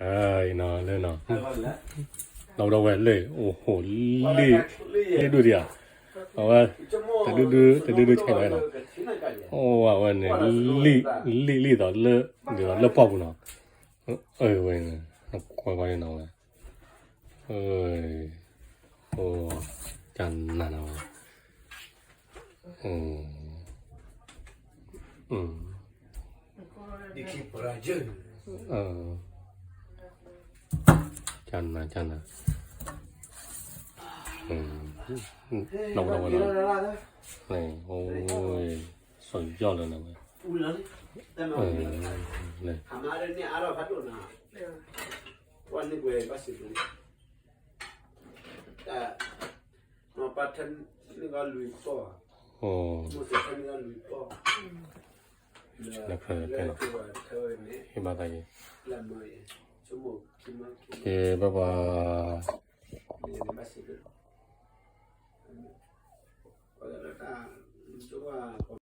အနီၤလၢနီၤ, ဒီပုၢ်ဒီဝဲၢ်လၢ အိၣ်ဟိၣ်လံ, လံဒူၣ်ဒံးဧါ, အဝဲ တဒုဒု တဒုဒုဆဲးလီၤနီၤ, အိၣ်ဝဲန့ၣ် လံ လံ လံသိးလၢ ဒ်သိးလၢပှၢ်ပူၤနီၤ, အဝဲန့ၣ် ကွၢ်ကွၢ်နီၤဝဲ, အိ ကနၤနီၤဝဲ ကနၤ ကနၤ, လီၤဝဲလီၤဝဲလီၤ, အိ စီၤယီၢ်လၢနဝဲ, နပၢ်ထၢနုၢ်ဂီၢ်လွံၢ်ပီၢ်, မုၢ်သထၢနုၢ်ဂီၢ်လွံၢ်ပီၢ်, ဟ့ၣ်ဘၣ်သးယံၤ, ကဲ ဘၣ်ဘၣ်.